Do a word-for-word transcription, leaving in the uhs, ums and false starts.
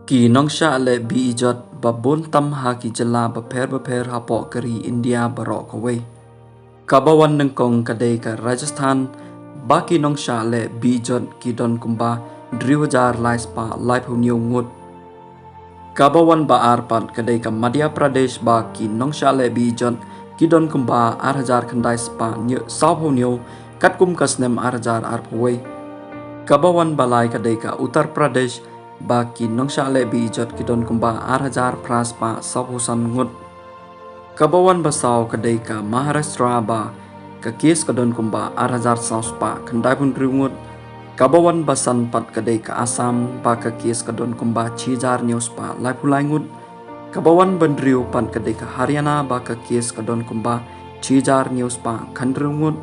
Ki nongshah leh bih ijot ba bun tam ha ki jylla bapher bapher hapoh ka ri India baroh kawei. Kaba wan nyngkong ka dei ka Rajasthan, ba ki nongshah leh bih ijot ki don kumba hynriew hajar lai spah laiphew hynñiew ngut. Kaba wan ba ar pat ka dei ka Madhya Pradesh, ba ki nongshah leh bih ijot ki don kumba ar hajar khyndai spah hynñiew, sawphew hynñiew, katkum ka snem ar hajar arphew wei. Kaba wan ba lai ka dei ka Uttar Pradesh, ba ki nongshah leh bih ijot ki don kumba ar hajar phra spah sawphew san ngut. Kaba wan ba saw ka dei ka Maharashtra, ba ka case ka don kumba ar hajar saw spah khyndaiphew hynriew ngut. Kaba wan ba san pat ka dei ka Assam, ba ka case ka don kumba shi hajar hynñiew spah laiphew lai ngut. Kaba wan ba hynriew pat ka dei ka Haryana, ba ka case ka don kumba shi hajar hynñiew spah khynriew ngut.